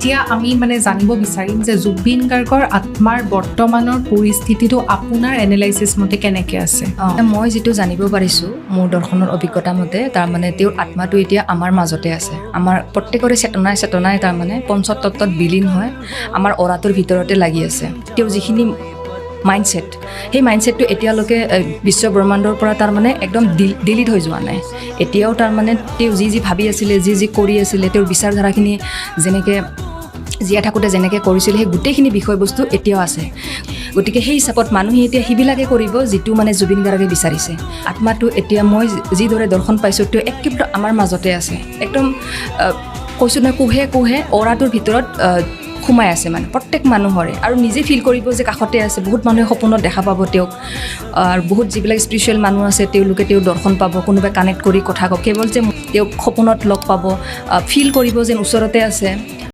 এতিয়া আমি মানে জানিব বিচাৰিম যে জুবিন গাৰ্গৰ আত্মাৰ বৰ্তমানৰ পৰিস্থিতিটো আপোনাৰ এনালাইচিছ মতে কেনেকৈ আছে? মই যিটো জানিব পাৰিছোঁ, মোৰ দৰ্শনৰ অভিজ্ঞতা মতে, তাৰমানে তেওঁৰ আত্মাটো এতিয়া আমাৰ মাজতে আছে। আমাৰ প্ৰত্যেকৰে চেতনাই চেতনাই তাৰমানে পঞ্চতত্ত্বত বিলীন হয়, আমাৰ অৰাটোৰ ভিতৰতে লাগি আছে। তেওঁৰ যিখিনি মাইণ্ডছেট, সেই মাইণ্ডছেটটো এতিয়ালৈকে বিশ্ব ব্ৰহ্মাণ্ডৰ পৰা তাৰমানে একদম ডিলিট হৈ যোৱা নাই। এতিয়াও তাৰমানে তেওঁ যি যি ভাবি আছিলে, যি যি কৰি আছিলে, তেওঁৰ বিচাৰধাৰাখিনি যেনেকৈ জীয়াই থাকোঁতে যেনেকৈ কৰিছিল, সেই গোটেইখিনি বিষয়বস্তু এতিয়াও আছে। গতিকে সেই হিচাপত মানুহে এতিয়া সেইবিলাকে কৰিব যিটো মানে জুবিন গাৰ্গে বিচাৰিছে। আত্মাটো এতিয়া মই যিদৰে দৰ্শন পাইছোঁ, তেওঁ একেবাৰে আমাৰ মাজতে আছে। একদম কৈছোঁ নহয়, কোহে কোহে অৰাটোৰ ভিতৰত সোমাই আছে মানে প্ৰত্যেক মানুহৰে আৰু নিজে ফিল কৰিব যে কাষতে আছে। বহুত মানুহে সপোনত দেখা পাব তেওঁক আৰু বহুত যিবিলাক স্পিৰিচুৱেল মানুহ আছে, তেওঁলোকে তেওঁৰ দৰ্শন পাব। কোনোবাই কানেক্ট কৰি কথা কব, কেৱল যে তেওঁক সপোনত লগ পাব, ফিল কৰিব যেন ওচৰতে আছে।